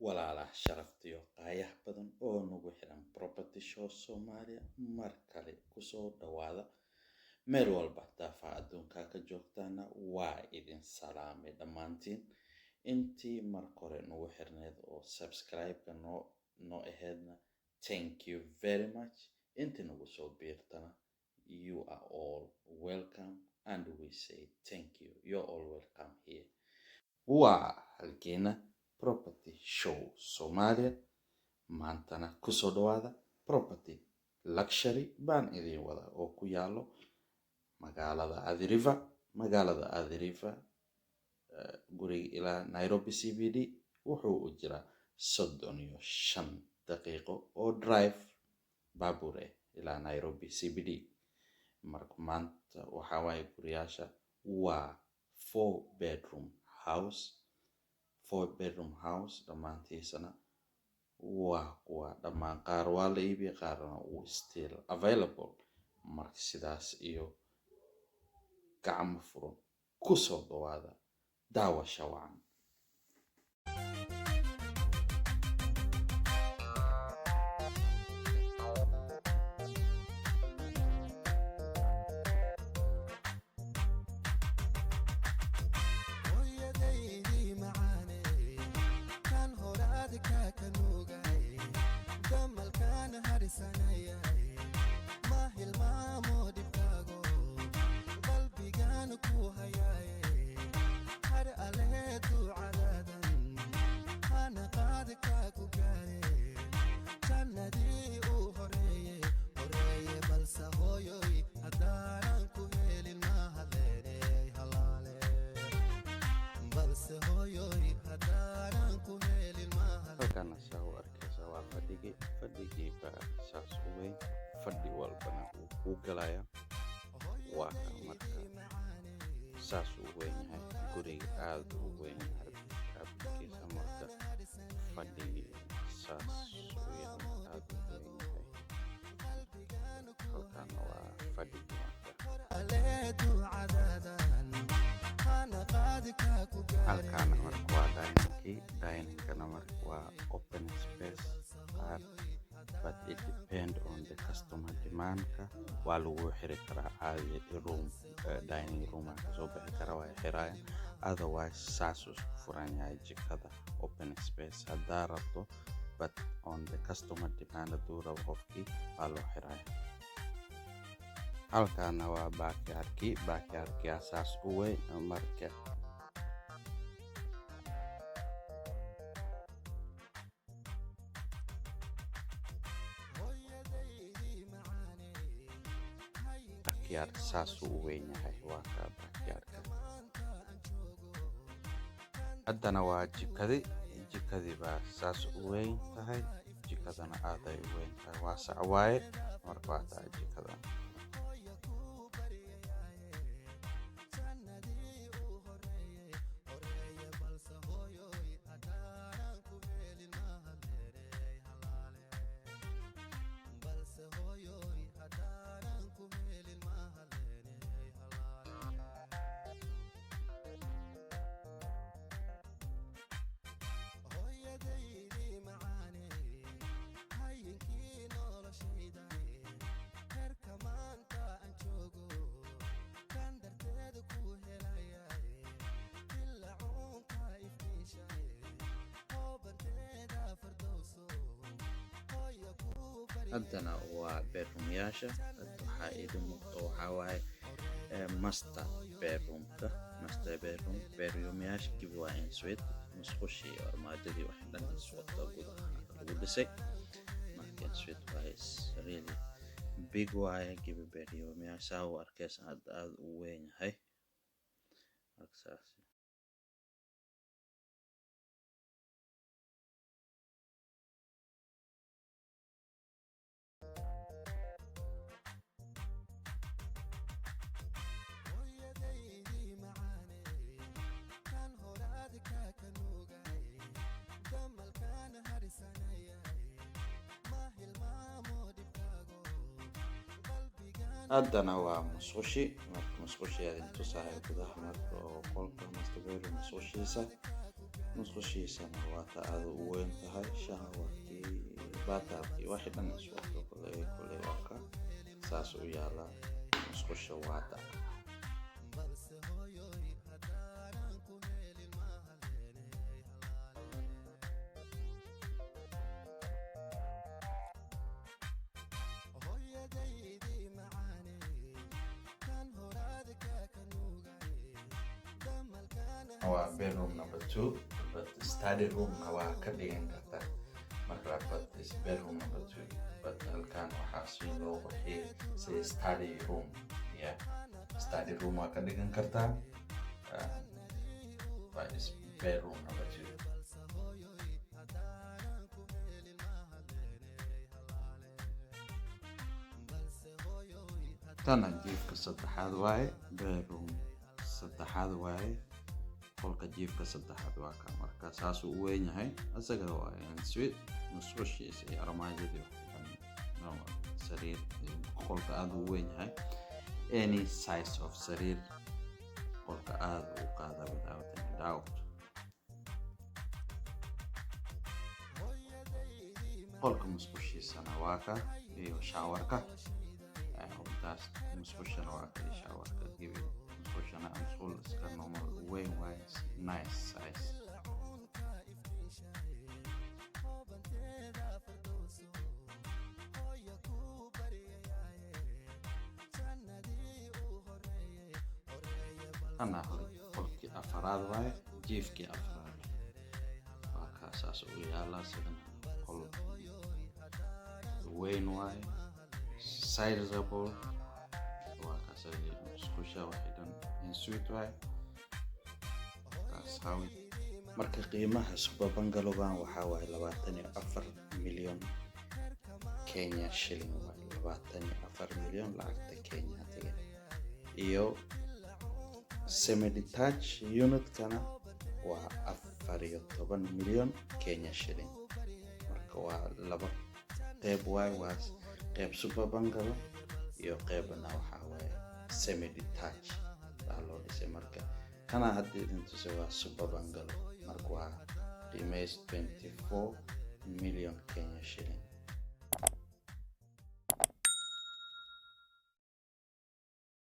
Walaalaha sharaftiyo qaayaha badan oo nagu xiran Property Show Soomaaliya, mar kale kusoo dhawaada. Meel walba daafaha adduunka ka joogtaana waa idin salaamay dhammaantiin. Intii marka hore nagu xirneed oo subscribe-ka noo aheydna, thank you very much. Intii nagu soo biirtana, you are all welcome and we say thank you. You're all welcome here. Waa halkeena Property Show Soomaaliya. Maantana kusoo dhawaada, property luxury baan idin wada oo ku yaalo magaalada Athi River. Magaalada Athi River, guriga ilaa Nairobi CBD wuxuu u jiraa 35 daqiiqo oo drive baabuur eh ilaa Nairobi CBD. Marka maanta waxaa waaye guriyaasha waa four bedroom house. Four bedroom house dhammaantiisana waa kuwa dhammaan. Qaar waa la iibiyey, qaarna wuu still available. Marka sidaas iyo gacmo furan kusoo dhawaada, daawasha wacan. Hooyadaydii macaane, kan horaadka ka nuugay, damalkaan harisanayay, ma hilmaamo dhibkaago, qalbigaan ku hayaaye. Har alee ducadaadan hana qaadka ku gaare, jannadii uu horeeye horeeye. Balse hooyoy, haddaanan ku helin ma hadleeney halaale. Balse hooyoy, haddaanan ku helin ma hadleen. Halkaana saa u arkaysa waa fadhigii. Fadhigii baa saas u weyn, fadhi walbana wuu kuu galaya. Waa kan. Marka saas uu weyn yahay guriga, aada u weyn yahay cabirkiisa. Marka fadhigii saas u yahay, aada u weyn yahay. Halkaana waa fadhigii marka. Alee ducadaadan hana qaadka ku gaare. Halkaana marka waa diningkii. Diningkana marka waa open space qaar, but it depend on the customer demandka. Waa lagu xiri karaa caadi room, dining room aa kasoo bixi kara, waa xirayaan. Otherwise saasuu isku furan yahay jikada, open space haddaa rabto, but on the customer demand, hadduu rabo qofkii waa loo xiraya. Halkaana waa backyardkii. Backyardkii saas u weyn marka. Hooyadaydii macaane. Backyard saasuu u weyn yahay, waa kaa backyardka. Haddana waa jikadi. Jikadii baa saas u weyn tahay. Jikadana aad ay u weyn tahay, waasac waaye. Marka waa tahay jikada. Hooyo ku baryayaaye, jannadii uu horeeye horeeye. Balse hooyoy, haddaanan ku helin ma hadleeney halaale. Balse hooyoy, haddaanan ku helin ma hadleeney halaale. Hooyadaydii macaane, hayinkii noloshayda, herka maanta aan joogo kan darteed ku helayaye, dilacuunka iftiishaye, hoobanteeda fardowso, hooyo ku Haddana waa bedroomyaasha. Hadda waxaa idin muuqdo waxaa waaye master bedroomka. Master bedroom, bedroomyaasha gibi waa en suite, musqushii iyo armaajadii, wax dhan iswata gudaha lagu dhisay. Marka en suite waaye, is really big waaye. Gibi bedroomyaasha saa u arkaysa hadda aada u weyn yahay. Marka saas. Hooyadaydii macaane, kan horaadka ka nuugay, damalkaan harisanayay, ma hilmaamo dhibkaago, qalbigaan. Haddana waa musqushi. Marka musqushi aad idin tusaaya gudaha marka oo qolka master bedroom musqushiisa. Musqushiisana waa ta aada u weyn tahay, showerkii, bathtubkii, waxii dhan iswato. Kule waa ka saas u yaala musqusha waata. Balse hooyoy, haddaanan ku helin, ma haleeney halaale. Hooyadaydii macaaney, kan horaadka ka nuugay, damalkana Waa bedroom number 2, but study roomna waa ka dhigan kartaa marka, but is bedroom number 2, but halkan waxaa si loo qurxiyay sida study room. Yeah, study room waa ka dhigan kartaa, but is bedroom number 2. Balse hooyoy, haddaanan ku helin, ma haleeney halaale. Balse hooyoy Tana jiifka saddexaad waaye, bedroom saddexaad waaye, qolka jiifka saddexaad waa ka. Marka saasuu u weyn yahay isaga. Waa ensuite, musqushiisa iyo armaajadii, normal sariir. Qolka aada u weyn yahay, any size of sariir qolka aada u qaada without any doubt. Qolka musqushiisana waa ka iyo showerka. Taas musqushana waa ka iyo showerka gibi. Musqushana musqul iska normal weyn waaye, nice size. Cunka iftiishaye, hoobanteeda fardowso, hooyo ku baryayaaye, jannadii u horeeye horeeye. Tana qolkii afaraad waaye, jiifkii afraad waa ka saas u yaala. Sidan qol weyn waaye, sizable waa kaas. Musqusha waxay dhan ensuite waaye. Kaas how. Marka qiimaha super bungalowgan waxaa waaye 24 milyan Kenya shilling waaye, 24 milyan lacagta Kenyaatiga, iyo semi detached unitkana waa 14 milyan Kenya shilling. Marka waa laba qeyb waaye, waa qeyb super bungalow iyo qeybna waxaa waaye semi detached baa loo dhisay. Marka kana hadda idin tusay waa super bungalow. Marka waa qiimeys 24 million Kenya shilling.